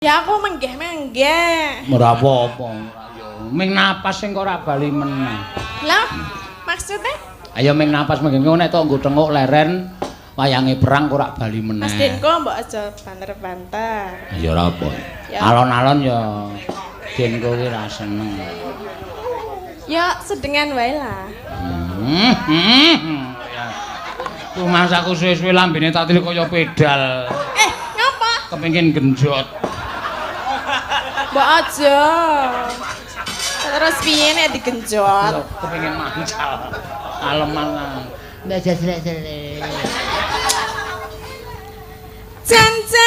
Ya aku menggeh-menggeh. Ora apa-apa, ora yo. Ming napas sing kok ora bali meneh. Lah, maksudnya? Ayo ming napas mengko nek tok nggo tenguk leren wayange perang kok ora bali meneh. Mas Denko mbok aja banter-banter. Ya ora apa. Ya. Alon-alon ya Denko ki ra seneng. Ya sedengan wae lah. Ya. Rumangsaku suwe-suwe lambene tak tilik kaya pedal. Eh, ngapa? Kepengin genjot. Mbok aja. Terus piye nek digenjot? Kepengin mancal. Aleman. Ndak jelek-jelek. Janjane